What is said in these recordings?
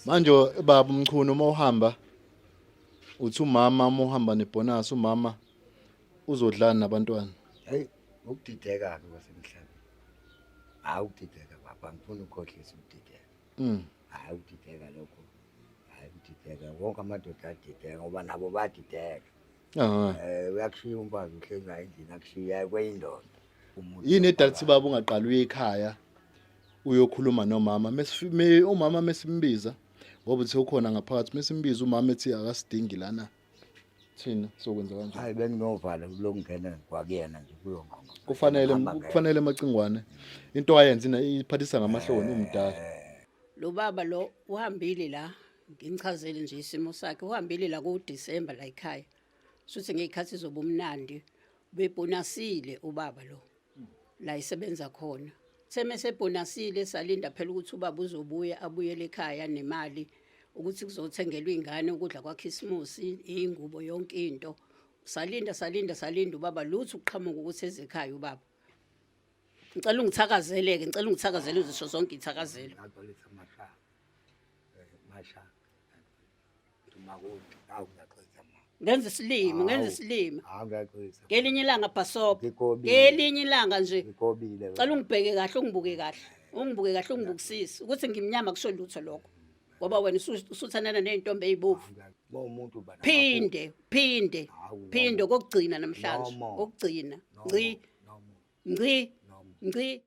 Manje baba uMchunu, uma uhamba uthi umama, uma uhamba nebonus, umama uzodlana nabantwana. Hey, ukudideka ke kwasemhlabeni. Hayi, ukudideka baba, ngifuna ukukhohlisa ukudideka. Hayi, ukudideka lokho. Hayi, ukudideka. Wonke amadoda adideka ngoba nabo badideka. Uyakushiya umfazi, uhlezi naye endlini, akushiya kweyindoda. Umuntu Yini edala ukuthi baba ungaqali uye ekhaya uyokhuluma nomama? Umama mesimbiza, ngoba uthe ukhona ngaphakathi, mesimbiza umama ethi akasidingi lana, thina sokwenza kanjani? Hayi, benginovalo lokungena kwakuyena nje kuyongqongqo. Kufanele kufanele Macingwane, into ayenza ina iphathisa ngamahloni, umdala. Lo baba lo uhambile la, ngichazele nje isimo sakhe. Uhambile la ku December la ekhaya. Suthi ngezikhathi zobumnandi bebonasile ubaba lo la isebenza khona. Seme sebonasile, salinda phela ukuthi ubaba uzobuya, abuyele ekhaya nemali ukuthi kuzothengelwa ingane ukudla kwaKhisimusi, ingubo, yonke into. Salinda, salinda, salinda, ubaba lutho uqhamuka ukuthi ezekhaya ubaba. Ngicela ungithakazeleke, ngicela ungithakazele uzisho zonke ithakazelo. Ngaxolisa masha. Masha. Umakoti, hawu, ngiyaxolisa ma. Ngenza isilima, ngenza Hawu. isilima. Hawu, ngiyaxolisa. Ngelinye ilanga, bhasobha. Ngigobile. Ngelinye ilanga nje. Ngigobile. Cela ungibheke kahle, ungibuke kahle. Ungibuke kahle, ungibukisise. Ukuthi ngimnyama kusho lutho lokho. Ngoba wena usuthandana nezintombi ezibovu. Uma umuntu uba Phinde, phinde. Hawu, Phinde kokugcina namhlanje. No more. Kokugcina. No Ngci, more, no more, ngci, no more. ngci.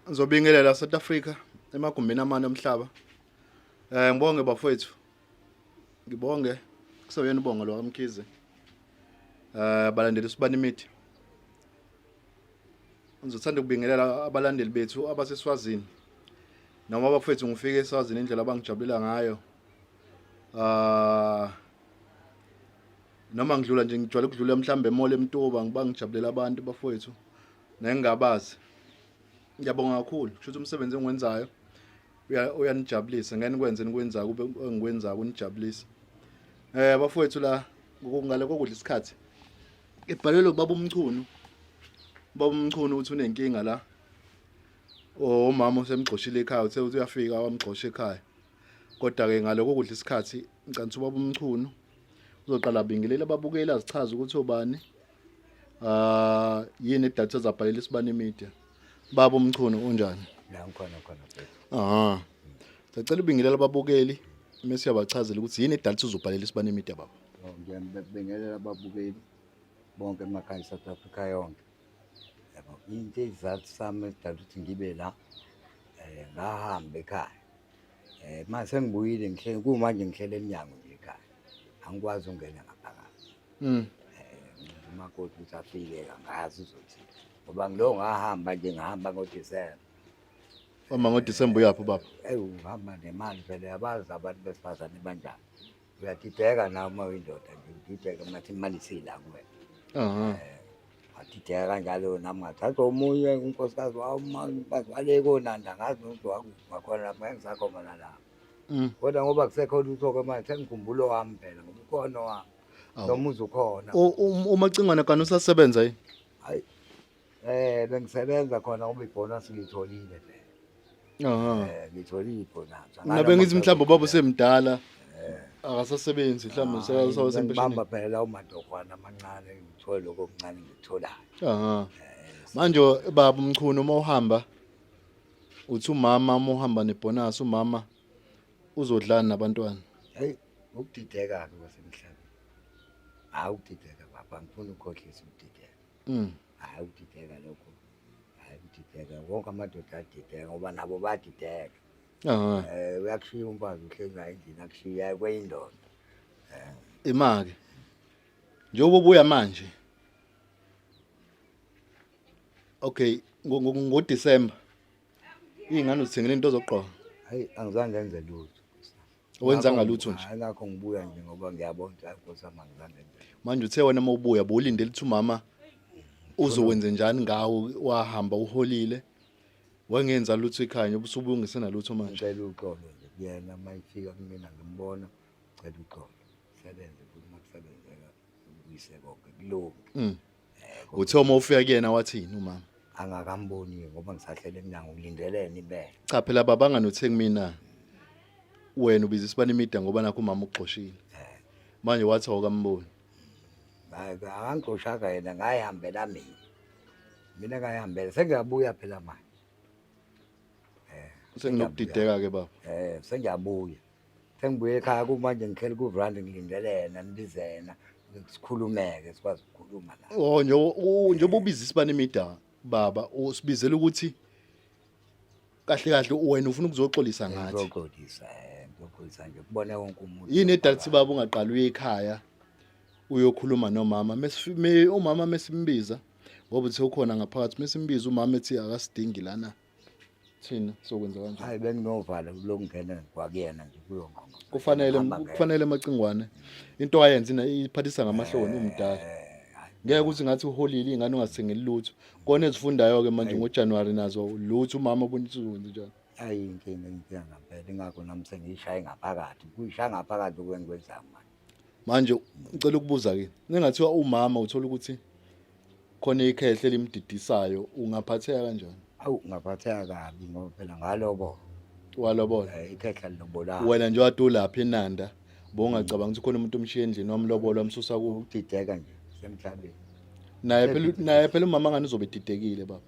Ngizobingelela South Africa emagumbini amane omhlaba. Ngibonge bafowethu. Ngibonge kuseyena ubongo lo kaMkhize. Balandeli Sibani Media. Ngizothanda ukubingelela abalandeli bethu abaseSwazini. Noma bafowethu, ngifike eSwazini, indlela abangijabulela ngayo. Noma ngidlula nje, ngijwayele ukudlula mhlambe emall eMtuba, ngiba ngijabulela abantu bafowethu nengingabazi. Ngiyabonga kakhulu, kusho ukuthi umsebenzi engiwenzayo uyanijabulisa. Ngeke nikwenze nikwenzayo kube engikwenzayo kunijabulisa. Bafowethu, la ngale kokudla isikhathi, ibhalelwe ubaba uMchunu. Ubaba uMchunu uthi unenkinga la, umama usemgxoshile ekhaya, uthe uthi uyafika wamgxosha ekhaya. Kodwa ke ngaloko kudla isikhathi, ngicela ubaba uMchunu uzoqala abingelele ababukeli, azichaze ukuthi ubani, yini idatha ezabhalela Isibani Media. Baba uMchunu, unjani? La ngikhona khona mfethu. Aha, sacela ubingelela ababukeli mase uyabachazela ukuthi yini idatha uzobhalela Isibani Media, baba. Oh, ngiyabingelela ababukeli bonke emakhaya, South Africa yonke. Yabo, into isizathu sami esidala ukuthi ngibe la, ngahamba ekhaya. Mase sengibuyile, ngihleli kumanje, ngihlele eminyango nje ekhaya. Angikwazi ukungena ngaphakathi. Umakoti ukuthi afike, angazi uzothi ngoba ngilo ngahamba nje, ngahamba ngoDisemba. Uma ngoDisemba uyaphi, baba? Eyi, uhamba nemali vele, yabazi abantu besifazane banjani. Uyadideka nawe uma uyindoda nje, udideke ngathi imali isila kuwena. Wadideka kanjalo, nami ngathatha omunye unkosikazi wale konanda, ngazi nokuthi wakuphi ngakhona lapho, ngeke ngisakhoma nalapho. Kodwa ngoba kusekho lutho-ke manje, sengikhumbula owami phela, ngoba ukhona owami. Awu. Nomuzi ukhona. UMacingwane kani usasebenza yini? Hayi, bengisebenza khona ngoba ibhonasi ngiyitholile phela. Ngitholile ibhonasi. Mina bengithi mhlawumbe ubaba usemdala, akasasebenzi, mhlawumbe usewasempesheni. Ngibamba phela lawo madokhwana amancane, ngithole lokho okuncane ngikutholayo. Manje baba uMchunu, uma uhamba uthi umama, uma uhamba nebonus, umama uzodlana nabantwana. Hey, ukudideka ke kwasemhlabeni. Hayi, ukudideka baba, ngifuna ukukhohlisa ukudideka. Hayi, ukudideka lokho. Hayi, ukudideka. Wonke amadoda adideka ngoba nabo badideka. Uyakushiya umfazi, uhlezi naye endlini, akushiya kweyindoda. Imake njengoba ubuya manje, okay, ngoDecember iy'ngane uzithengele into zokugqoka? Hayi, angizange ngenze lutho. Wenzanga lutho nje? Hayi, ngakho ngibuya nje ngoba ngiyabona ukuthi hayi, Nkosi yami, angizange ngenze. Manje uthe wena uma ubuya bowulindele ukuthi umama uzowenze njani ngawo? Wahamba uholile, wangenza lutho ekhaya, nje ubusubuya ungesenalutho manje. Ngicela uxolo nje kuyena, uma ifika kumina ngimbona, cela uxolo. Sebenze futhi, uma kusebenzeka ubuyise konke kulunge. Uthe uma ufika kuyena wathini umama? Angakamboni ngoba ngisahlele emnyango ngilindelene impela. Cha phela baba anganothe kumina. Wena ubiza isibani media ngoba nakho umama ukuxoshile. Manje wathi awukamboni. Hayi, akangixoshanga yena, ngayihambela mina. Mina ngayihambela, sengiyabuya phela manje. Senginokudideka ke baba. Sengiyabuya. Sengibuye ekhaya kumanje ngihleli kuvrandi ngilindele yena, nibize yena, sikhulumeke sikwazi ukukhuluma la. Oh nje njengoba ubiza isibani media baba usibizela ukuthi kahle kahle wena ufuna ukuzoxolisa ngathi. Ngizoxolisa, ngizoxolisa nje kubone wonke umuntu. Yini edala ukuthi baba ungaqali uye ekhaya uyokhuluma nomama umama mesimbiza ngoba uthe ukhona ngaphakathi mesimbiza umama ethi akasidingi lana thina sokwenza kanjani? Hayi, benginovalo lokungena kwakuyena nje kuyongqongqo. Kufanele kufanele Macingwane into ayenza ina iphathisa ngamahloni umdala. Ngeke ukuthi ngathi uholile ingane ungasithengeli lutho. Kona ezifundayo ke manje ngoJanuary nazo lutho umama ubona ukuthi uzokwenza njani. Ayi, inkinga inkinga ngempela, ingakho nami sengiyishaye ngaphakathi, kuyishaya ngaphakathi okengikwenzayo manje. Manje ngicela ukubuza ke, ningathiwa umama uthola ukuthi khona ikhehle elimdidisayo ungaphatheka kanjani? Awu, ngaphatheka kabi ngoba phela ngalobo. Walobola. Ikhehla lilobolanga. Wena nje wade ulapha eNanda bowungacabanga ukuthi khona umuntu omshiye endlini wamlobola wamsusa kuwo. Ukudideka nje semhlabeni. Naye phela umama ngani uzobe edidekile baba.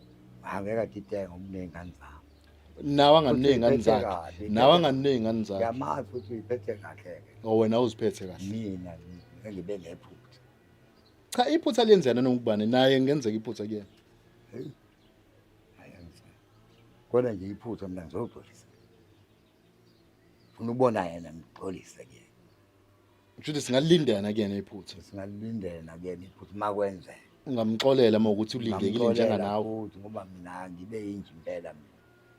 Angeke adideke ngoba uney'ngane zami. Nawe anganey'ngane Futhi uyiphethe zakhe. kabi. Nawe anganey'ngane zakhe. Ngiyamazi ukuthi uyiphethe kahle-ke. Oh wena uziphethe kahle. Mina ngibe nephutha. Cha, iphutha liyenzeka nanoma kubani, naye ngenzeka iphutha kuyena. Hayi, angisazi. Khona nje iphutha mina ngizoxolisa. Funa ukubona yena ngixolise kuyena. Kusho ukuthi singalindela kuyena iphutha. Singalindela kuyena iphutha uma kwenzeka. Ungamxolela uma ukuthi ulindekile Ngingamxolela njenganawe. futhi ngoba mina ngibe yinje impela mina.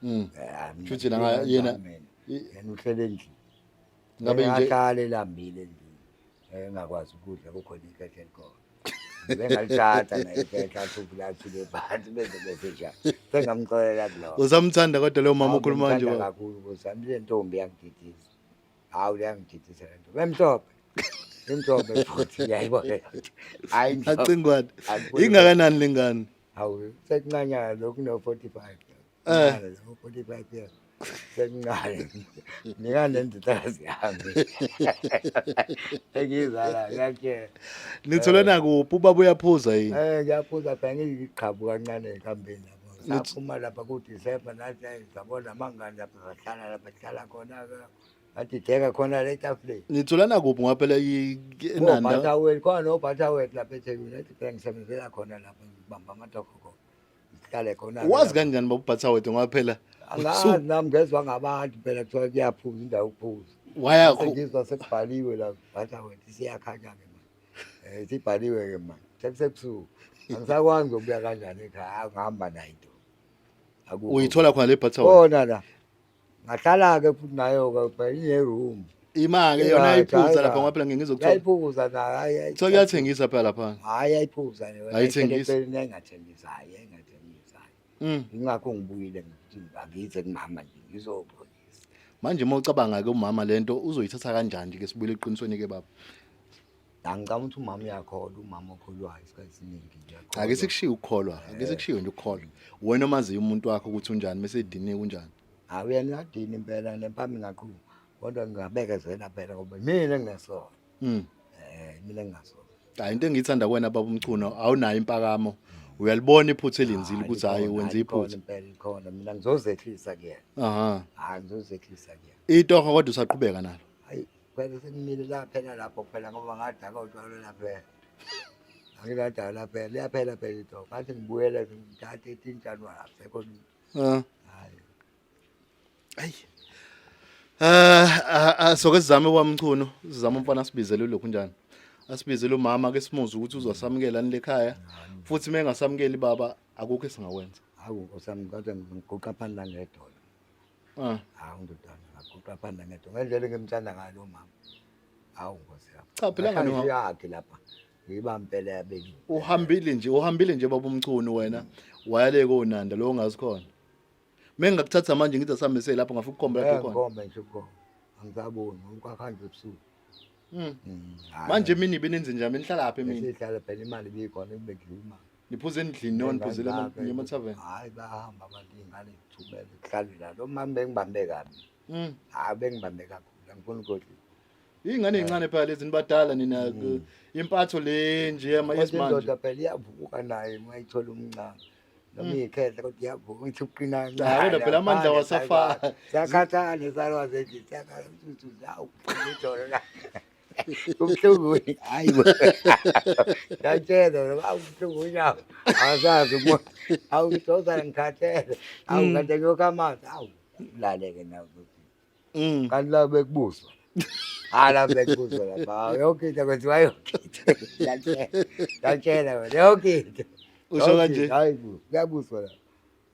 Mina Kusho ukuthi ngibe yena kanjani mina? Yena uhlele endlini. Ngabe nje Engahlala elambile endlini. Engakwazi ukudla kukhona ikhehla elikhona. Bengalithatha naye ikhehla athi ulathile phansi bese bese njalo. Sengamxolela kulokho. Usamthanda kodwa leyo mama Hawu, ukhuluma kanje ngimthanda baba. kakhulu Nkosi yami, le ntombi iyangididisa. Hawu, liyangididisa le ntombi. Emhlophe. Imhlophe futhi ngiyayibona. Hayi, imhlophe. Acingwane. Angifuni. Ingakanani lengane? Hawu, sekuncanyana lokhu no-45. Lo 45 years. Sekuncane. Nginganendodakazi yami. Sengiyizala ngiyakutshela. Nitholana kuphi? Ubaba uyaphuza yini? Ngiyaphuza phela, ngiyiqhabu kancane enkambeni lapho. Saphuma lapha ku-December nathi, hayi, sabona amangani lapha, sahlala lapha sihlala khona-ke. Ngadideka khona la etafuleni. Nitholana kuphi ngoba phela eNanda? Obhathaweli khona, nobhathaweli lapha eThekwini. Athi phela ngisebenzela khona lapha, ngibamba amatokho khona. Ngihlale khona. Wazi kanjani baba ubhathawethu ngoba phela Angazi nami, ngezwa ngabantu phela kuthiwa kuyaphuza indawo yokuphuza. Waya Sengizwa sekubhaliwe la bhathaweli, isiyakhanya-ke manje. Isibhaliwe-ke manje. Sekusebusuku. Angisakwazi ngokubuya kanjani ekhaya, ngihamba nayo intombi. Akukho. Uyithola khona le bhathawethu. Khona la. Ngahlala-ke futhi nayo-ke phela ine-room. Ima-ke yona Right, ayiphuza hayi lapha kabi. ngoba phela ngeke ngizokuthola. Yayiphuza nayo, hayi, hayi. Kuthiwa kuyathengisa phela lapha. Hayi, yayiphuza yona. Ayithengisi. Eceleni yayingathengisi, hayi, yayingathengisi, hayi. Ingakho ngibuyile ngithi angize kumama nje ngizoxolisa. Manje uma ucabanga-ke umama lento uzoyithatha kanjani nje ke sibuyele eqinisweni ke baba? Angicabanga ukuthi umama uyakholwa, umama okholwayo isikhathi esiningi nje uyakholwa. Ake sikushiye ukukholwa, ake sikushiye nje ukukholwa. Wena omaziyo umuntu wakho ukuthi unjani mase ediniwe unjani. Hayi, uyena uyadina impela nempama ingaqhuma. Kodwa ngingabekezela phela ngoba mina enginesono. Mina engingasono. Hayi, into engiyithanda kuwena baba uMchunu, awunayo impakamo. Uyalibona iphutha elenzile ukuthi hayi wenza iphutha. Impela ikhona, mina ngizozehlisa kuyena. Hayi, ngizozehlisa kuyena. Itoho kodwa usaqhubeka nalo. Hayi, phela sengimile la phela lapho phela ngoba ngadaka utshwala laphela. Angikadaka laphela, liyaphela phela itoho. Ngathi ngibuyele ngithathe 18 January akusekho lutho. Hayi. Ayi. Soke sizame kwaMchunu, sizame umfana asibizele lokhu njani. Asibizele umama ke simuze ukuthi uzosamukela lekhaya. Futhi mengasamukeli baba akukho esingakwenza. Hawu Nkosi yami, kodwa ngiguqa phansi la ngedolo. Hawu ndodana, ngaguqa phansi la ngedolo. Ngendlela engimthanda ngayo lo mama. Hawu Nkosi yami. Cha phela ngani yakhe lapha. Ngibambele yabeli. Uhambile nje baba uMchunu wena. Wayale koNanda lo ongazi khona. Mengingakuthatha manje ngithi asambe lapho ngafika ukukhomba lapho khona. Ngikhombe nje ukhomba. Angisaboni ngoba ebusuku. Manje emini benenze njani? Benihlala lapha emini? Sihlala phela, imali ibikhona, kube kudliwa imali. Niphuza endlini noma niphuzela ema-tavern? Hayi, bahamba abantu, iy'ngane zithumele, kuhlalwe la. Lo mama bengibambe kabi. Hayi, bengibambe kakhulu, angifuni ukukhohlisa. Iy'ngane ey'ncane phela lezi, nibadala nina. Impatho le nje Kodwa yesimanje. indoda phela iyavuka nayo uma ithola umncane. Noma iyikhehla kodwa iyavuka, ithi uqina Cha, kodwa phela amandla awasafani. Siyakhathala isalwazi endlini, siyakhala ukuthi hawu, idolo la. Kubuhlungu, hayi bo. Ngiyatshela wena, hawu kubuhlungu unyawo. Awasazi umuntu. Hawu ngizozala ngikhathele. Hawu kade ngiyokha amanzi. Hawu ulaleke nawe ukuthi. Kanti la bekubuzwa. Hayi la bekubuzwa lapha. Hawu, yonke into kwenziwa yonke into. Ngiyatshela. Ngiyatshela wena yonke into. Usho Yonke kanje? into. Hayi bo, kuyabuzwa la.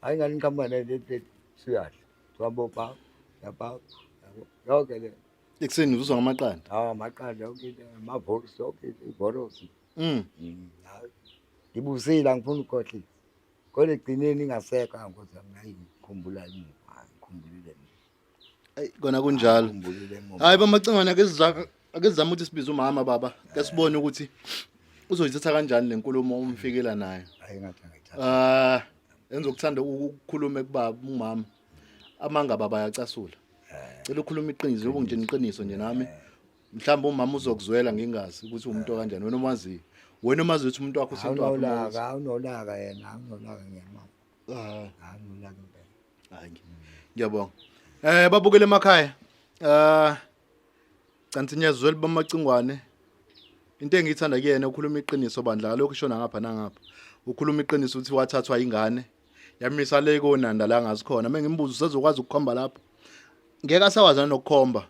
Hayi ngani ngiqhamuka nale suyadla. Tuhamba opapa, lapha. Yabo. Yonke le. Ekuseni uzwa ngamaqanda. Hawu amaqanda yonke into, amavorosi yonke into, ivorosi. Hayi. Ngibusile angifuni ukukhohlisa. Kodwa ekugcineni ingasekho nkosi yami, hayi ngikhumbula emuva, hayi ngikhumbulile emuva. Ayi kona kunjalo. Ngikhumbulile emuva. Hayi bamacingwane, ake sizame ukuthi sibize umama baba. Ke sibone ukuthi uzoyithatha kanjani le nkulumo umfikela nayo. Hayi ngathi angayithatha. Ah, engizokuthanda ukukhuluma kubaba umama. Amanga baba ayacasula. Cela ukhuluma iqiniso, yobo ngitshela iqiniso nje nami. Mhlawumbe umama uzokuzwela ngingazi ukuthi umuntu kanjani wena omaziyo. Wena omaziyo ukuthi umuntu wakho usinto wakho. Awunolaka, awunolaka yena, awunolaka ngiyamama. Ah, Awunolaka impela. Hayi ngiyabonga. Babukele emakhaya. Canti niyazwela bamacingwane. Into engiyithanda kuyena ukhuluma iqiniso bandla, kalokhu ishona ngapha nangapha. Ukhuluma iqiniso ukuthi wathathwa ingane. Yamisa le konanda la ngazi khona. Mengimbuza usezokwazi ukukhomba lapho. Ngeke asawazi nokukhomba.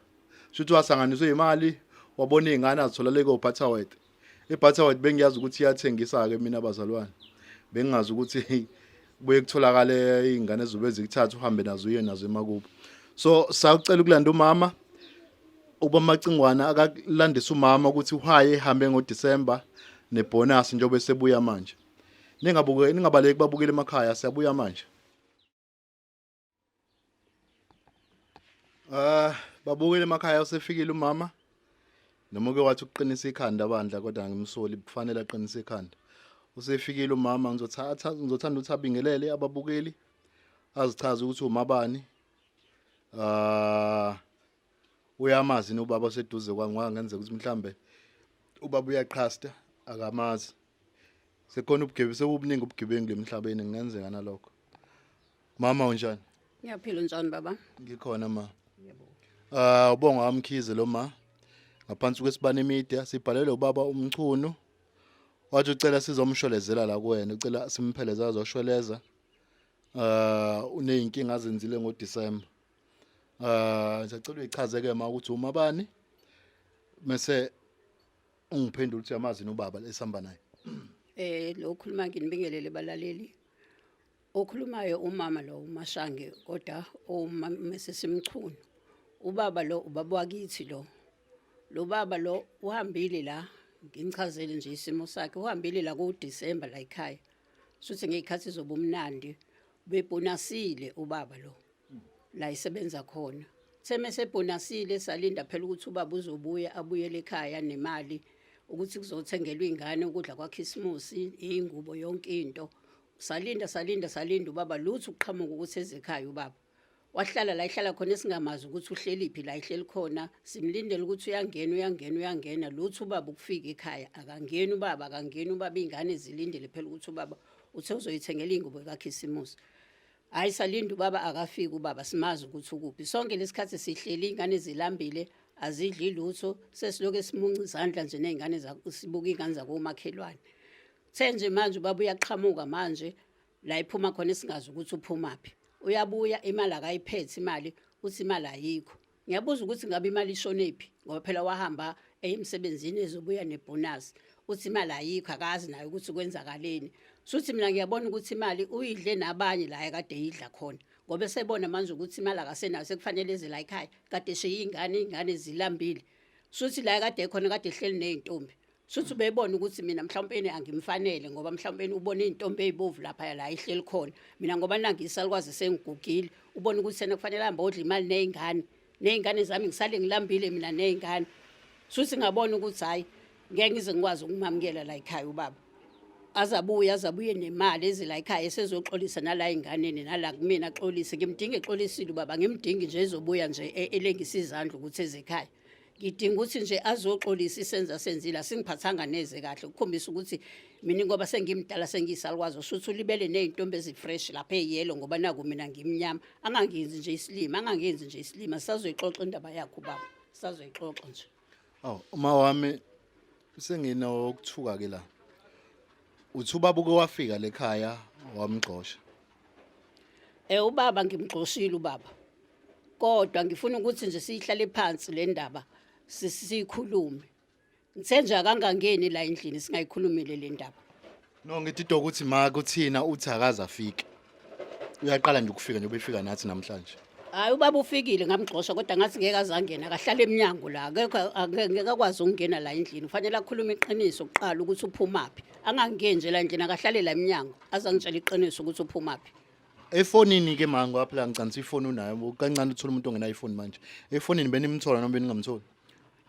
Shuthi wasanganiswe imali, wabona izingane azithola le ko Butterworth. IButterworth bengiyazi ukuthi iyathengisa ke mina bazalwane. Bengingazi ukuthi kubuye kutholakale izingane ezobe zikuthatha uhambe nazo uye nazo emakubo. So sawucela ukulanda umama uba Macingwana akalandisa umama ukuthi uhaye ehambe ngoDecember nebonus njengoba esebuya manje. Ningabuke ningabaleki babukele emakhaya, siyabuya manje. Ah, babukele emakhaya, usefikile umama. Noma uke wathi ukuqinisa ikhanda bandla, kodwa ngimsoli, kufanele aqinise ikhanda. Usefikile umama, ngizothatha ngizothanda ukuthi abingelele ababukeli, azichaze ukuthi umabani. Ah, uyamazi nobaba oseduze kwami, ngangenzeka ukuthi mhlambe ubaba uyaqhasta akamazi. Sekhona ubugebengu, sebubuningi ubugebengu lemhlabeni, kungenzeka nalokho. Mama, unjani? Ngiyaphila, unjani baba? Ngikhona ma. Yebo. Ah, ubonga wamkhize lo ma. Ngaphansi kwesibane media sibhalele ubaba uMchunu. Wathi ucela sizomsholezela la kuwena, ucela simpheleze azoshweleza. Ah, uneyinkinga azenzile ngoDecember. Ah, ngicela uyichaze ke ma ukuthi uma bani mase ungiphendula ukuthi uyamazi nobaba esihamba naye. Lo khuluma, nginibingelele balaleli. Okhulumayo umama lo uMashange, kodwa uma Mrs Mchunu. Ubaba lo ubaba wakithi lo. Lo baba lo uhambile la, ngichazele nje isimo sakhe, uhambile la ku December la ekhaya. Suthi ngezikhathi zobumnandi bebonasile ubaba lo la isebenza khona. Theme sebonasile, salinda phela ukuthi ubaba uzobuya, abuyele ekhaya nemali ukuthi kuzothengelwa ingane ukudla kwaKhisimusi, ingubo, yonke into. Salinda, salinda, salinda, ubaba lutho ukuqhamuka ukuthi ezekhaya. Ubaba wahlala la ihlala khona, esingamazi ukuthi uhleliphi la ihleli khona. Simlindele ukuthi uyangena, uyangena, uyangena, lutho ubaba ukufika ekhaya, akangeni ubaba, akangeni ubaba. Iy'ngane zilindele phela ukuthi ubaba uthe uzoyithengela iy'ngubo kaKhisimusi. Hhayi, salinda, ubaba akafiki, ubaba simazi ukuthi ukuphi. Sonke lesikhathi sihleli, iy'ngane zilambile, azidli lutho, sesilokhu esimunca izandla nje ney'ngane, sibuka iy'ngane zakomakhelwane. Kuthe nje manje ubaba uyaqhamuka manje la iphuma khona, esingazi ukuthi uphumaphi. Uyabuya, imali akayiphethe, imali uthi imali ayikho. Ngiyabuza ukuthi ngabe imali ishonephi, ngoba phela wahamba emsebenzini ezobuya nebonus. Uthi imali ayikho, akazi naye ukuthi kwenzakaleni. Suthi mina ngiyabona ukuthi imali uyidle nabanye la ekade eyidla khona, ngoba esebona manje ukuthi imali akasenayo, sekufanele eze la ekhaya, kade eshiye iy'ngane, iy'ngane zilambile. Suthi la kade ekhona kade ehleli ney'ntombi. Suthi ubebona ukuthi mina mhlawumpe angimfanele, ngoba mhlawumpe ubona iy'ntombi ey'bovu lapha la ihleli khona, mina ngoba nangisalukwazi sengigugile, ubona ukuthi yena kufanele ahambe odla imali ney'ngane, ney'ngane zami ngisale ngilambile mina ney'ngane. Suthi ngabona ukuthi hhayi, ngeke ngize ngikwazi ukumamukela la ekhaya ubaba. Azabuye azabuye nemali eze la ekhaya esezoxolisa nala ey'nganeni nala kumina axolise. Ngimdinga exolisile ubaba, ngimdingi nje ezobuya nje elengisa izandla ukuthi eze ekhaya. Ngidinga ukuthi nje azoxolisa isenzo asenzile, asingiphathanga neze kahle ukukhombisa ukuthi mina ngoba sengimdala sengiyisalukwazi ushuthi ulibele ney'ntombi ezi-fresh lapha eyelo ngoba naku mina ngimnyama. Angangenzi nje isilima, angangenzi nje isilima. Sisazoyixoxa indaba yakhe ubaba, sisazoyixoxa nje. Awu uma wami senginokuthuka ke la. Uthi ubaba uke wafika lekhaya wamgxosha. Ubaba ngimgxoshile ubaba. Kodwa ngifuna ukuthi nje siyihlale phansi le ndaba siyikhulume. Ngithe nje akangangeni la endlini singayikhulumile le ndaba. No ngithi into ukuthi ma kuthina uthi akaze afike. Uyaqala nje ukufika nje ubefika nathi namhlanje. Hayi ubaba ufikile ngamgxosha kodwa ngathi ngeke azangena akahlale emnyango la akekho ngeke akwazi ukungena la endlini ufanele akhulume iqiniso kuqala ukuthi uphumaphi angangeni nje la endlini akahlale la emnyango azangitshela iqiniso ukuthi uphumaphi. Efonini ke ma ngoba phela ngicanisa ifoni unayo kancane uthola umuntu ongenayo ifoni manje. Efonini benimthola noma beningamtholi?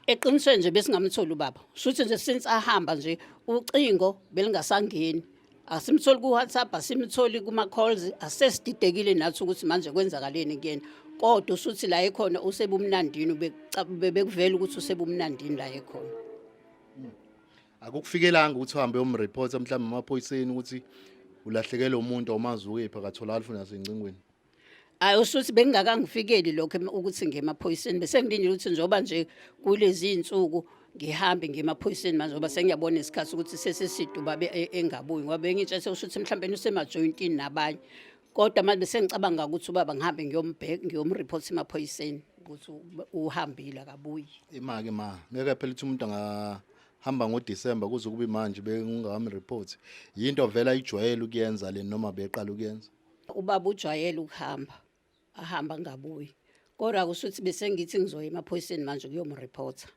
Eqinisweni nje besingamtholi ubaba. Shuthi nje since ahamba nje ucingo belingasangeni. Asimtholi ku-WhatsApp, asimtholi kuma-calls, asesididekile nathi ukuthi manje kwenzakaleni kuyena. Kodwa usuthi la ekhona usebumnandini bekuvela ukuthi usebumnandini la ekhona. Akukufikelanga ukuthi uhambe uyomreport mhlawumbe emaphoyiseni ukuthi ulahlekelwe umuntu awumazi ukephi akatholakali futhi nasengcingweni. Hayi usuthi bengingakangifikeli lokho ukuthi ngiye emaphoyiseni bese ngilindile ukuthi njengoba nje kulezi iy'nsuku ngihambe ngiye emaphoyiseni manje ngoba sengiyabona isikhathi ukuthi seseside ubabe engabuyi ngoba bengitshese ushuthi mhlawumbe usemajoyintini nabanye kodwa manje bese ngicabanga ukuthi ubaba ngihambe ngiyombheka ngiyomreport emaphoyiseni ukuthi uhambile akabuyi. Imake ma ngeke phela ukuthi umuntu angahamba ngoDecember kuze kube manje bengingamreport. Yinto vele ayijwayele ukuyenza le noma beqala ukuyenza. Ubaba ujwayele ukuhamba ahamba angabuyi kodwa kushuthi bese ngithi ngizoya emaphoyiseni manje ukuyomreporta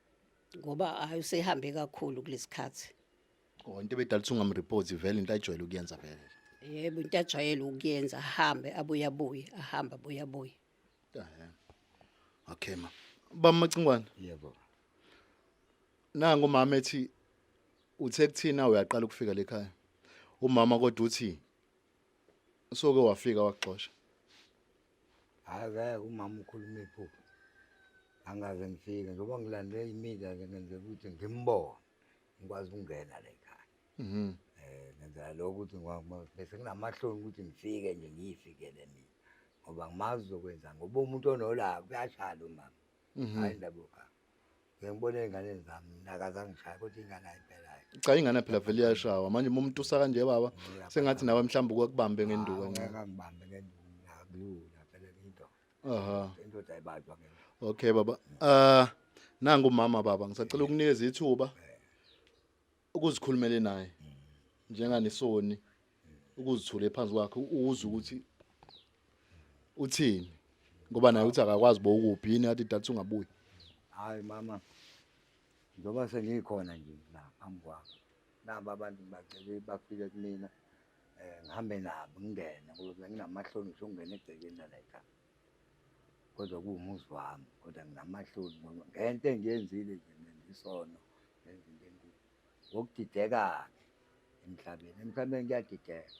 ngoba hayi usehambe kakhulu kulesikhathi. Oh into ebedala ukuthi ungamreport vele into ayijwayele ukuyenza vele. Yebo into ajwayele ukuyenza ahambe abuye abuye ahambe abuye abuye. Eh. Okay ma. Baba Macingwane. Yebo. Nangu umama ethi uthe kuthina uyaqala ukufika lekhaya. Umama kodwa uthi Soke wafika waxosha. Hayi ngeke umama ukhuluma iphupho. Angaze ngifike njengoba ngilande imida nje ngenzela ukuthi ngimbone ngikwazi ukungena la ekhaya. Mhm. Ngenzela lokho ukuthi bese nginamahloni ukuthi ngifike nje ngiyifikele mina ngoba ngimazi uzokwenza ngoba umuntu onolaka uyashaya lo mama. Mhm. Hayi indaba yokuhamba. Ngike ngibone ey'nganeni zami mina akazangishaya kodwa ingane hayi impela hayi. Cha ingane phela vele iyashawa manje uma umuntu usa kanje baba sengathi nawe mhlawumbe ukwakubambe ngenduku Hawu, kancane. ngeke angibambe ngenduku mina akulula phela ngiyindoda. Aha. Indoda ayibanjwa ngenduku. Okay baba. Ah nangu umama baba ngisacela ukunikeza ithuba ukuzikhulumele naye njenganisoni ukuzithule phansi kwakhe uzwe ukuthi uthini ngoba naye uthi akakwazi bowukuphi yini athi dathi ungabuyi. Hayi mama, njengoba sengikhona nje la phambi kwakho, naba abantu ngibacele bafike kumina ngihambe nabo ngingene ngoba benginamahloni ngisho ukungena egcekeni lala ekhaya. Kodwa kuwumuzi wami, kodwa nginamahloni ngoba ngento engiyenzile nje ngenza isono, ngenza into enkulu. Ngokudideka-ke emhlabeni, emhlabeni kuyadideka.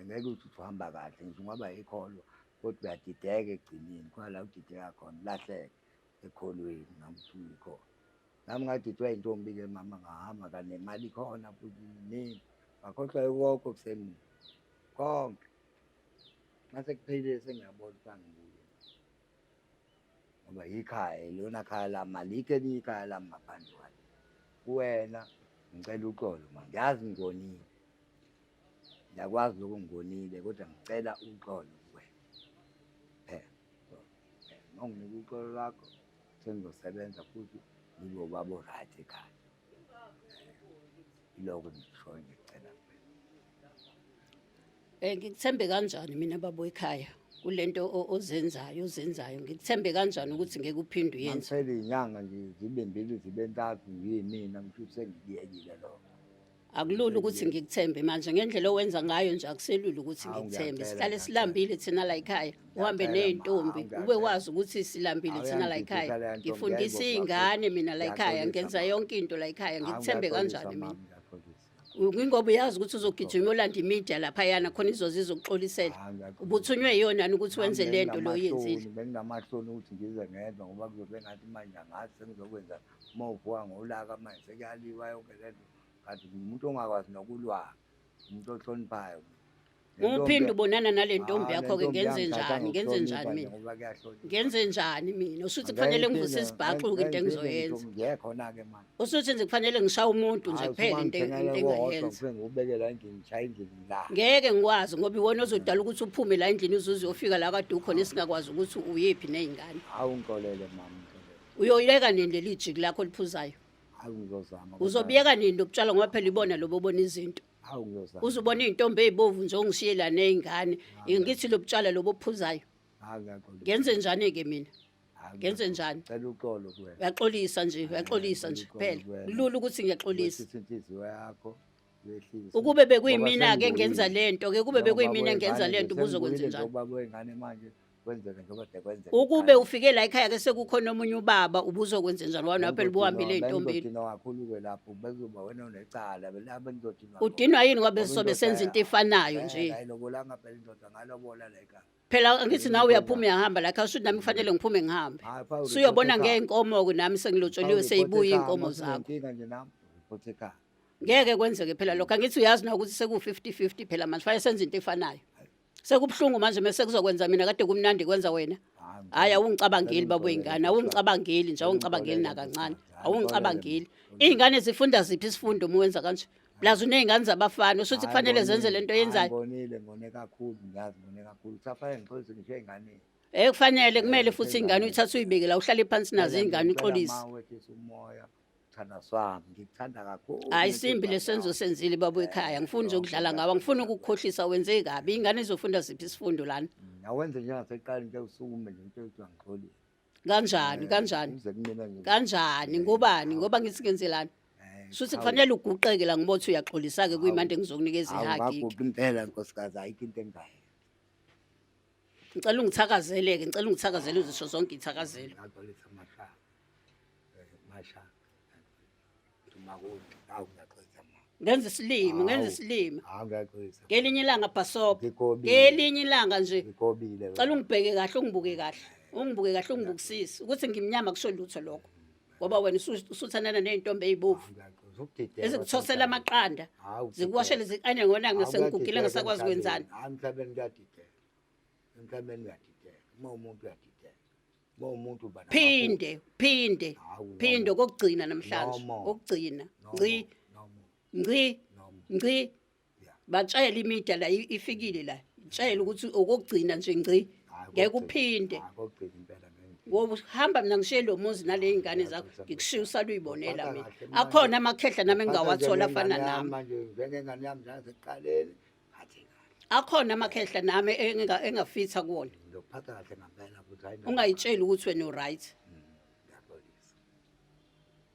Ngeke uthi uthi uhamba kahle ngisho ungaba yikholwa kodwa uyadideka ekugcineni khona la udideka khona ulahleke ekholweni noma uthi uyikholwa. Nami ngadidwa intombi-ke mama ngahamba kanemali ikhona futhi iningi ngakhohlwa konke okusemuva konke. Mase kuphelile sengiyabona ukuthi angibuye ngoba yikhaya ilona khaya lami alikho elinye ikhaya lami ngaphandle kwalo. Kuwena ngicela uxolo ma ngiyazi ngikonile ngiyakwazi lokho ngikonile kodwa ngicela uxolo kuwena phela uma unginika uxolo lwakho sengizosebenza futhi ngibe ubaba o-right ekhaya. Iloko engikushoyo ngikucela kuwena. Ngikuthembe kanjani mina baba ekhaya kulento ozenzayo ozenzayo ngikuthembe kanjani ukuthi ngeke uphinde uyenze? Mangiphela iy'nyanga nje zibe mbili zibe ntathu ngiyimina ngisho ukuthi sengikuyekile lokho. Akulula ukuthi ngikuthembe manje ngendlela owenza ngayo nje akuselula ukuthi Hawu, ngikuthembe. ngiyacela, Sihlale ngiyacela. silambile thina la ekhaya uhambe Ngiyacela, ma, ney'ntombi hawu, ube ngiyacela. wazi ukuthi silambile Hawu, thina la uyangididisa ekhaya. leya ntombi, Ngifundisa ngiyayibonga iy'ngane mina la ekhaya Ngiyaxolisa, ngenza ma. yonke into la ekhaya Hawu, ngikuthembe ngiyaxolisa, kanjani ma, mina? ngiyaxolisa. Ngingoba uyazi ukuthi uzogijima olanda imedia laphayana khona izoze izokuxolisela. Hayi, ngiyaxolisa. Ubuthunywe yiyona yini ukuthi wenze Nami le nto lo oyenzile? Benginamahloni ukuthi ngize ngedwa ngoba kuzobe ngathi manje angazi sengizokwenza uma uvuka ngolaka manje sekuyaliwa yonke le nto. Kanti ngiwumuntu ongakwazi nokulwa, umuntu ohloniphayo. Uphinde ubonana nale ntombi Ah, yakho-ke le ntombi ngenze yangithatha njani? Ngenze njani ngokuhlonipha nje mina? ngoba kuyahlonipha. Ngenze njani mina? Usuthi kufanele ngivuse isibhaxu-ke into engizoyenza. Ngiye khona-ke manje. Usuthi nje kufanele ngishaye umuntu nje Hayi, kuphela into usumangithengele into kodwa engayenza. ngifike ngiwubeke la endlini, ngishaye endlini la. Ngeke ngikwazi ngoba iwona ozodala ukuthi uphume la endlini uze uyofika la kade ukhona esingakwazi ukuthi uyephi ney'ngane. Hawu ngixolele mama, ngixolele. Uyoyeka nini leli jiki lakho oliphuzayo? Hawu ngizozama. kodwa- Uzobiyeka nini lokutshala ngoba phela ibona lobo obona izinto. Hawu ngizozama. Uzubona iy'ntombi ey'bovu nje ongishiye la ney'ngane. Ngithi lobutshala lobo obuphuzayo. Hawu ngiyaxolisa. Ngenze njani-ke mina? Hawu, Ngenze njani? Cela uxolo kuwena. Uyaxolisa nje, uyaxolisa nje kuphela. Kulula ukuthi ngiyaxolisa. Wehlise inhliziyo yakho. Wehlise. Ukube bekuyimina-ke Ngoba ngenza sengibuyile. le nto ke kube Njengoba bekuyimina ngenza wengane le nto nje, ubuzokwenze sengibuyile njani? nje ubaba wengane manje kwenzeke njengoba de kwenzeka. Ukube ufike la ekhaya ke sekukhona omunye ubaba ubuzokwenze njani ngoba nawe phela ubuhambile ey'ntombini. Bengizodinwa kakhulu-ke lapho bekuzoba wena onecala la bengizodinwa. Udinwa yini ngoba besizobe senza into efanayo nje. Ayilobolanga phela indoda ngalobola la ekhaya. Phela angithi nawe uyaphuma uyahamba la ekhaya shuthi nami kufanele ngiphume ngihambe. Hayi, faka Suyobona ureport ekhaya. ngey'nkomo-ke nami sengilotsholiwe Faka seyibuya ureport ekhaya, iy'nkomo uma zakho. usunenkinga nje nami ureport ekhaya. Ngeke kwenzeke phela lokho angithi uyazi na ukuthi seku-50-50 phela manje fanele senze into efanayo. Sekubuhlungu manje mese kuzokwenza mina kade kumnandi kwenza wena. Hayi awungicabangeli baba wey'ngane, awungicabangeli nje, awungicabangeli nakancane, awungicabangeli. Iy'ngane zifunda ziphi isifundo uma wenza kanje? Plus uney'ngane zabafana, ushuthi kufanele zenze le nto oyenzayo. Ngonile, ngone kakhulu, ngiyazi ngone kakhulu. Kusafanele ngixolise ngisho ey'nganeni. Eh kufanele kumele futhi ingane uyithathe uyibeke la uhlale phansi nazo iy'ngane uxolise. Ma wehlise umoya, thanda swami, ngikuthanda kakhulu. Hayi simbi lesenzo senzile baba ekhaya, ngifuni nje ukudlala ngawe, angifuni ukukukhohlisa wenze kabi. Ingane izofunda ziphi isifundo lana? Awenze njengasekuqaleni nje usukume nje into ethi angixolise. Kanjani kanjani? Uze kumina nje. Kanjani ngobani ngoba ngithi ngenzelani? Shuthi kufanele uguqeke la ngibothi uyaxolisa-ke kuyimanje ngizokunikeza ihagi. Ngaguqa impela nkosikazi ayikho into engayenza. Ngicela ungithakazeleke, ngicela ungithakazele uzisho zonke iy'thakazelo. Ngaxolisa masha. Masha. Dumakude, awu ngiyaxolisa ma. Ngenza isilima, ngenza isilima. Hawu ngiyaxolisa. Ngelinye ilanga bhasobha. Ngigobile. Ngelinye ilanga nje. Ngigobile. Cela ungibheke kahle, ungibuke kahle. Ungibuke kahle ungibukisise ukuthi ngimnyama kusho lutho lokho. Ngoba wena usuthandana ney'ntombi ey'bovu. Ngiyaxolisa ukudideka. Ezikuthosela amaqanda. Hawu, Zikuwashele ziqane ngona Hawu, ngisengigugile kuyadideka ngisakwazi emhlabeni. kwenzani. Hayi emhlabeni kuyadideka. Emhlabeni uyadideka. Uma umuntu uyadideka. Uma umuntu uba namaphutha. Phinde, phinde. Hawu, Phinde no. okokugcina namhlanje. No more. Okugcina. No Ngci, more, no more, ngci, no more. ngci. Yeah. Batshele imedia la ifikile la. Tshela ukuthi okokugcina nje ngci. Hayi, Ngeke kokugcina. uphinde. Hayi, kokugcina impela ngeke. Ngoba uhamba mina ngishiye lo muzi nale y'ngane zakho ngikushiye usale uyibonela Ngiphatha mina. kahle manje. Akhona amakhehla nami Ngiphatha engingawathola afana njengengane yami nami. Manje njengengane yami njengasekuqaleni. Phathe kahle. Akhona amakhehla nami engafitha kuwona. Ngizokuphatha kahle ngempela futhi hayi. Ungayitsheli ukuthi wena u-right. Ngiyaxolisa.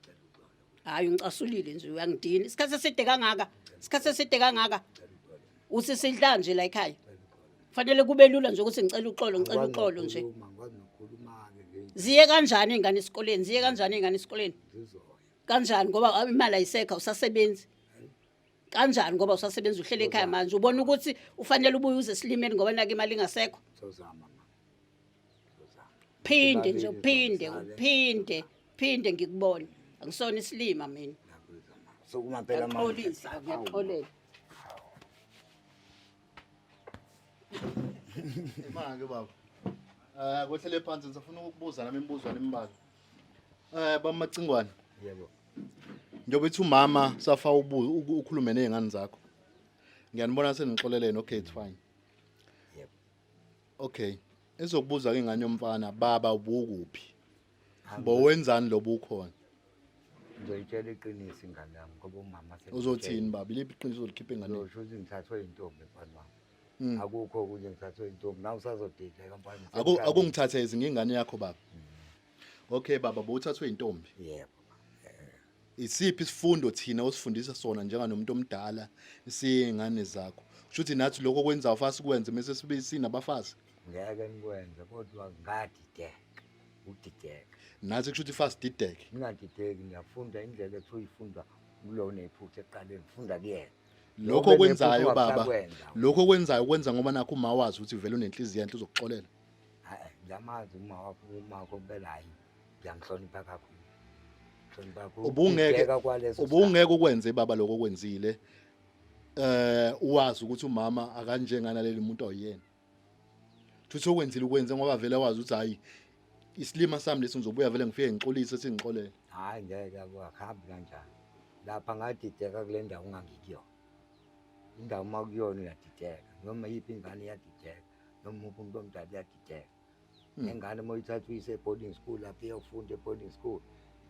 Cela uxolo. Hhayi ungicasulile nje uyangidina. Isikhathi eside kangaka. Isikhathi eside kangaka. Uthi sidla nje la ekhaya. Kufanele kube lula nje ukuthi ngicela uxolo, ngicela uxolo nje. Angikwazi nokukhuluma-ke nje. Ziye kanjani iy'ngane esikoleni? Ziye kanjani iy'ngane esikoleni? Zizoya. Kanjani ngoba imali ayisekho awusasebenzi. Kanjani ngoba usasebenza uhlele ekhaya manje ubona ukuthi ufanele ubuye uze esilimeni ngoba nake imali ingasekho. Sozama ma. Sozama. Phinde nje Sibabili uphinde sozale. uphinde phinde ngikubone. Angisona isilima mina. Ngiyakuzwa ma. Sukuma phela manje. Ngiyaxolisa, ngiyaxolela. Imake baba. Kwehlele phansi ngisafuna ukukubuza nami imibuzo embalwa. Bamacingwane. Yebo. Njengoba ithi umama safa ukhulume nezingane zakho. Ngiyanibona senixolelene, okay it's fine. Yebo. Okay. Izokubuza ke ingane yomfana baba ubukuphi? Bowenzani lobukhona? Ngizoyitshela iqiniso ingane yami ngoba umama Uzothini baba? Iliphi iqiniso olikhipha enganeni? Ngizosho ukuthi ngithathwe intombi mfana wami. Akukho okunye ngithathwe intombi. Nawe usazodideka mfana. Akungithathe izingane yakho baba. Okay baba, bowuthathwe intombi. Yebo. Isiphi isifundo thina osifundisa sona njenganomuntu omdala siyingane zakho? Kusho ukuthi nathi lokho okwenzayo fast sikwenze mase sibe sinabafazi. Ngeke nikwenze kodwa ngadideka. Udideka. Nathi kusho ukuthi fast dideke. Ningadideki niyafunda indlela ekuthiwa ifundwa Kulo unephutha ekuqaleni, funda kuyena. Lokho okwenzayo baba, lokho okwenzayo kwenza ngoba nakho uma wazi ukuthi vele unenhliziyo enhle uzokuxolela. Hayi, ngiyamazi uma wakho, uma wakho impela hayi, ngiyamhlonipha kakhulu. Hlonipha kakhulu. Ubungeke ukwenze baba lokho okwenzile. Uwazi ukuthi umama akanjengana leli muntu oyena. Futhi okwenzile ukwenze ngoba vele wazi ukuthi hayi isilima sami lesi ngizobuya vele ngifike ngixolise singixolele. Hayi ngeke akuhambi kanjani. Lapha ngadideka kule ndawo ungangikuyona. Indawo uma kuyona uyadideka, noma yiphi ingane iyadideka, noma uphi umuntu omdala uyadideka. Nengane uma uyithatha uyise e-boarding school lapho iyofunda e-boarding school,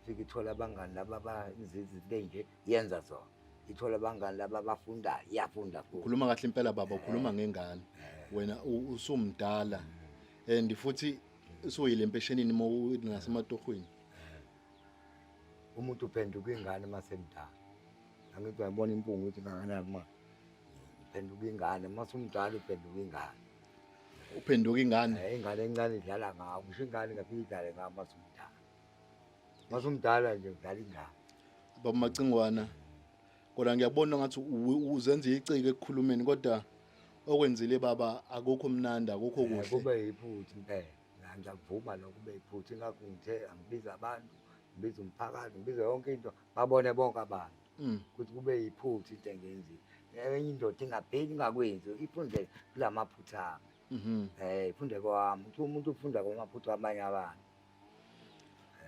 ifike ithola abangani laba abanzizinto nje yenza zona. Ithola abangani laba abafundayo, iyafunda futhi. Ukhuluma kahle impela baba, ukhuluma ngengane. Wena usumdala and futhi usuyile empeshenini nasematohweni. Umuntu uphenduka ingane uma semdala. Angithi uyabona impungu ukuthi kangakanani ma. Uphenduka ingane, uma usumdala uphenduka ingane. Uphenduka ingane. Ingane encane idlala ngawo, ngisho ingane ingafike idlale ngawo uma usumdala. Uma usumdala nje udlala ingane. Baba Macingwana, kodwa ngiyabona ngathi uzenza iciko ekukhulumeni, kodwa okwenzile baba akukho mnandi, akukho kuhle. Kube yiphutha impela. Ngiyakuvuma lokho, kube yiphutha. Ingakho ngithe angibize abantu, ngibize umphakathi, ngibize yonke into, babone bonke abantu. Ukuthi kube yiphutha into engiyenzile. Enye indoda ingabheki ingakwenzi, ifunde kulamaphutha ami. Ifunde kwami. Uthi umuntu ufunda kwamaphutha amanye abantu.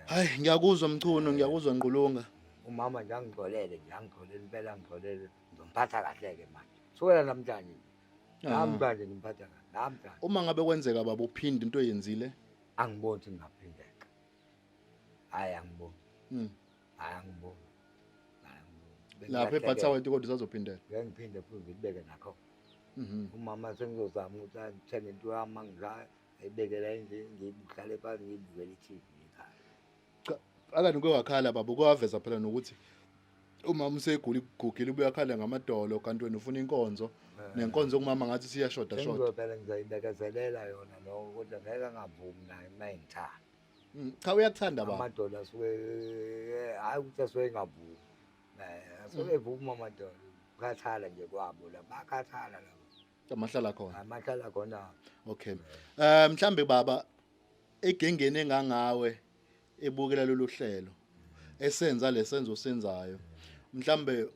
Hayi, ngiyakuzwa Mchunu, ngiyakuzwa Ngqulunga. Umama nje angixolele, nje angixolele impela, angixolele. Ngizomphatha kahle-ke manje. Sukela namhlanje. Namhlanje ngimphatha kahle. Namhlanje. Uma ngabe kwenzeka baba uphinde into oyenzile? Angiboni ukuthi ngingaphindeka. Hayi angiboni. Hayi angiboni. Lapha eButterworth kodwa usazophindela. Ngeke ngiphinde futhi ngibeke nakho. Umama sengizozama ukuthi angithenge into yami angidlayo, ayibeke la endlini, ngiyihlale phansi ngiyibukele i-TV ekhaya. Cha, akani kuke wakhala baba, ukwaveza phela nokuthi umama usegula igugile ubuyakhala ngamadolo kanti wena ufuna inkonzo. Nenkonzo kumama ngathi siyashoda shoda. Sengizophela ngizoyibekezelela yona lokho, kodwa ngeke angavumi naye uma engithanda. Cha uyakuthanda baba. Amadola asuke hayi ukuthi asuke engavumi. Asuke evuma amadola. Ukhathala nje kwabo la, bakhathala laba. Amahlala khona. Amahlala khona. Okay. Mhlambe baba egengeni engangawe ebukela lolu hlelo esenza lesenzo senzayo, mhlambe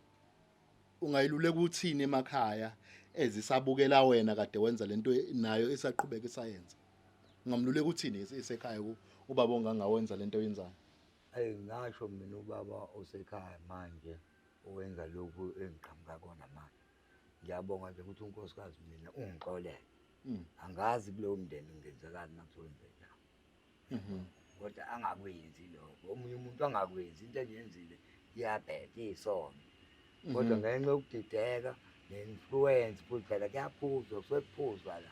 ungayiluleka uthini emakhaya ezisabukela wena kade wenza lento nayo isaqhubeka isayenza? Ungamluleka uthini esekhaya ubaba ongangawenza lento oyenzayo? Hey, ngasho mina ubaba osekhaya manje owenza lokhu engiqhamuka kona manje. Ngiyabonga nje ukuthi unkosikazi mina ungixolele. Angazi kulowo mndeni ngenzekani makuthiwa njani. Kodwa angakwenzi lokho. Omunye umuntu angakwenzi into engiyenzile iyabheda isono. Kodwa ngenxa yokudideka ne-influence futhi phela kuyaphuzwa, kusuke kuphuzwa la.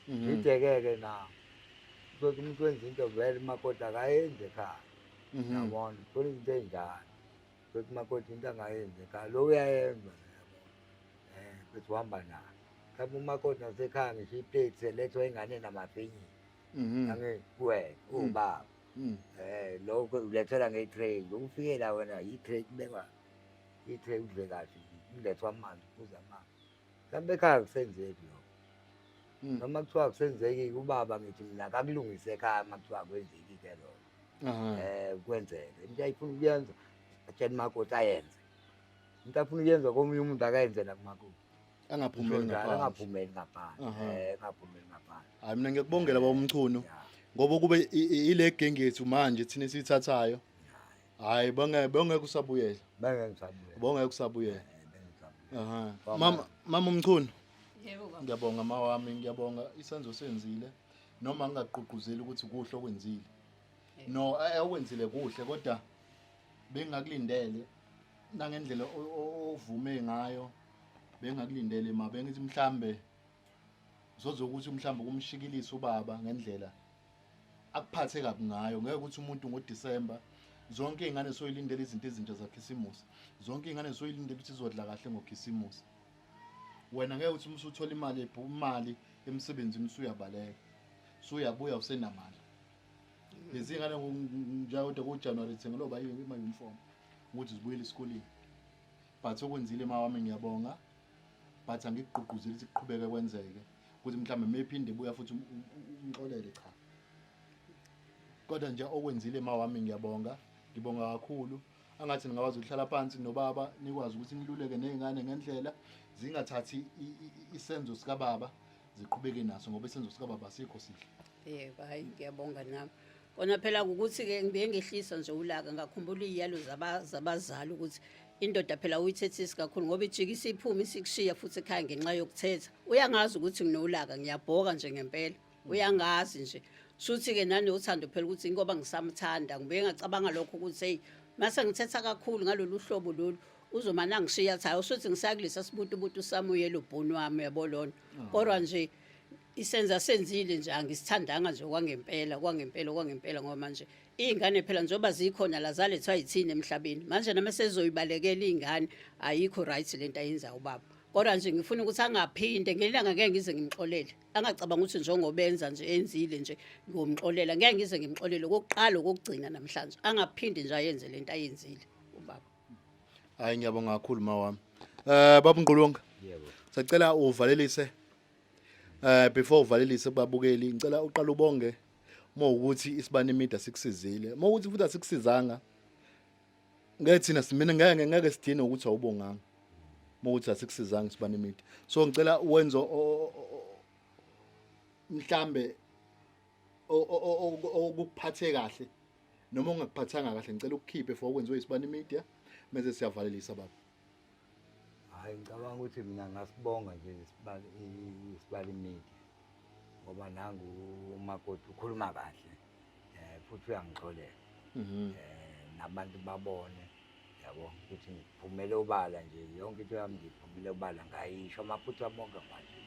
Ngidideke-ke na. Uzothi umuntu wenza into vele umakoti akayenzi ekhaya. Yabona, khona izinto ey'njalo. Uzothi umakoti into angayenzi ekhaya, lo uyayenza yabona. Bese uhamba naye. Mhlawumbe umakoti nasekhaya ngisho iplate selethwa ingane namafinyila. Angithi kuwena uwubaba. Lokho ulethela nge-tray, ufike la wena i-tray kubekwa i-tray udle kahle, kulethwa amanzi, uphuze amanzi. Mhlawumbe ekhaya akusenzeki lokho. Noma kuthiwa akusenzeki ubaba ngithi mina akakulungise ekhaya uma kuthiwa akwenzeki-ke lokho. Kwenzeke. Into ayifuna ukuyenza, atshele umakoti ayenze. Into afuna ukuyenza komunye umuntu akayenze nakumakoti. Angaphumeli ngaphandle. Angaphumeli ngaphandle. Angaphumeli ngaphandle. Hayi mina ngiyakubongela baba Mchunu. Ngoba kube ile genge yethu manje thina esiyithathayo. Hayi bangeke usabuyela. Bangeke ngisabuyela. Bangeke usabuyela. Bangeke ngisabuyela. Mama Mchunu. Yebo baba. Ngiyabonga mawami, ngiyabonga isenzo senzile. Noma ngingaqhuquzeli ukuthi kuhle okwenzile. No, okwenzile kuhle kodwa bengakulindele nangendlela ovume ngayo, bengakulindele ma bengithi mhlambe uzozokuthi mhlambe kumshikilisa ubaba ngendlela akuphathe kabi ngayo. Ngeke ukuthi umuntu ngoDecember zonke izingane soyilindele izinto ezintsha zaKhisimusi, zonke izingane soyilindele ukuthi izodla kahle ngoKhisimusi. Wena ngeke uthi usuthola imali emsebenzini usuyabaleka, usuyabuya usenamali. Lezi ngane njengoba kuJanuary thengelwa ba ima-uniform ukuthi zibuyele esikoleni. But okwenzile mawami ngiyabonga, but angikugqugquzeli ukuthi kuqhubeke kwenzeke ukuthi mhlawumbe mephinde buya futhi umxolele, cha. Kodwa nje okwenzile mawami ngiyabonga, ngibonga kakhulu. Angathi ningakwazi ukuhlala phansi nobaba, nikwazi ukuthi niluleke nezingane ngendlela zingathathi isenzo sikababa ziqhubeke naso, ngoba isenzo sikababa asikho sihle. Yebo, hayi, ngiyabonga nami. Kona phela ukuthi-ke ngibuye ngehlisa nje ulaka, ngakhumbula iy'yalo zabazali ukuthi indoda phela uyithethisi kakhulu, ngoba ijike isiphume isikushiya futhi ekhaya ngenxa yokuthetha. Uyangazi ukuthi nginolaka, ngiyabhoka nje ngempela. Uyangazi nje. Shuthi-ke nanothando phela ukuthi ngoba ngisamthanda, ngibuye ngacabanga lokho ukuthi hey, mase ngithetha kakhulu ngalolu hlobo lolu, uzomane angishiya athi hayi, ushuthi ngisakulisa sibutubutu sami uyelo bhunu wami, uyabo lona. Kodwa nje isenza senzile nje, angisithandanga nje kwangempela, kwangempela, kwangempela, ngoba manje iy'ngane phela njengoba zikhona la zalethwa yithini emhlabeni manje, noma sezoyibalekela iy'ngane, ayikho right lento ayenzayo ubaba. Kodwa nje ngifuna ukuthi angaphinde ngelanga, ngeke ngize ngimxolele, angacabanga ukuthi njengoba enza nje, enzile nje, ngomxolela. Ngeke ngize ngimxolele, okokuqala okokugcina namhlanje, angaphindi nje ayenze lento ayenzile ubaba. Hayi, ngiyabonga kakhulu mawami. Baba Nqulunga. Yebo. Sacela uvalelise, before uvalelise kubabukeli, ngicela uqale ubonge mawukuthi Isibani Media sikusizile. Mawukuthi futhi asikusizanga, ngeke thina simina ngeke sidine ukuthi awubonganga. Mawukuthi asikusizanga Isibani Media. So ngicela wenze mhlambe okuphathe kahle noma ongakuphathanga kahle, ngicela ukukhiphe for okwenziwe Isibani Media, mase siyavalelisa baba. Hayi, ngicabanga ukuthi mina ngasibonga nje Isibali Media, ngoba nangu umakoti ukhuluma kahle, futhi uyangixolela. Nabantu babone, yabo, ukuthi ngiphumele obala nje, yonke into yami ngiphumele obala, ngayisho amaphutha ami onke manje.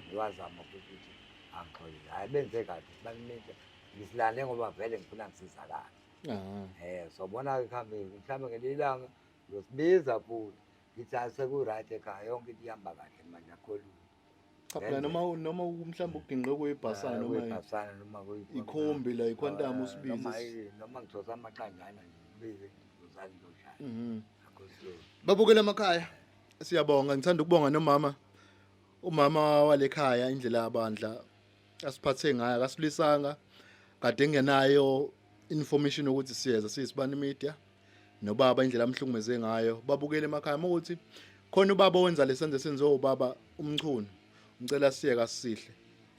Ngiwazama futhi ukuthi angixolele. Hhayi, benze kahle Isibani Media, ngisilande ngoba vele ngifuna ngisizakale. Sobona-ke kuhambe, mhlawumbe ngelinye ilanga ngiyosibiza futhi ngithi hayi, seku-right ekhaya, yonke into ihamba kahle manje, akukho lutho. Cha phela, noma mhlawumbe uginqe kuyibhasana noma kuyibhasana noma ikhombi la, iQuantum, usibize. Noma ngithosa amaqanjana nje, ngibize, ngizozala ngizoshaya. Akho slow. Babukele emakhaya, siyabonga. Ngithanda ukubonga nomama, umama walekhaya, indlela abandla asiphathe ngayo, akasilisanga kade engenayo information ukuthi siyeza siyiSibani Media, nobaba indlela amhlukumeze ngayo. Babukele emakhaya, ukuthi khona ubaba owenza lesenze senziwe ubaba uMchunu, ngicela siye kasihle.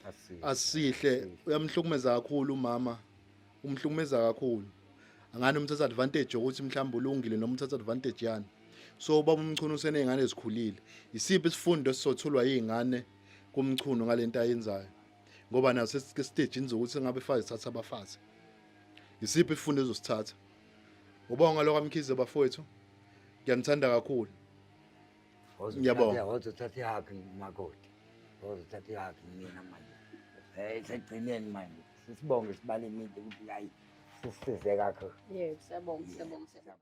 Asihle. Asihle, uyamhlukumeza kakhulu umama, umhlukumeza kakhulu. Angani umthatha advantage ukuthi mhlawumbe ulungile noma uthatha advantage yani. So ubaba uMchunu useney'ngane ezikhulile, isiphi isifundo esizothulwa yiy'ngane kuMchunu ngalento ayenzayo, ngoba naso sesitejini zokuthi ngabe fazi thatha abafazi, isiphi isifundo ezosithatha? Ubonga lokho aMkhize. Bafowethu, ngiyanithanda kakhulu. Ngiyabonga. Wozothatha i-hug makoti, wozothatha i-hug mina manje. Segcineni manje sisibonge Isibani Media ukuthi hayi, sisize kakhulu. Yebo, siyabonga, siyabonga, siyabonga.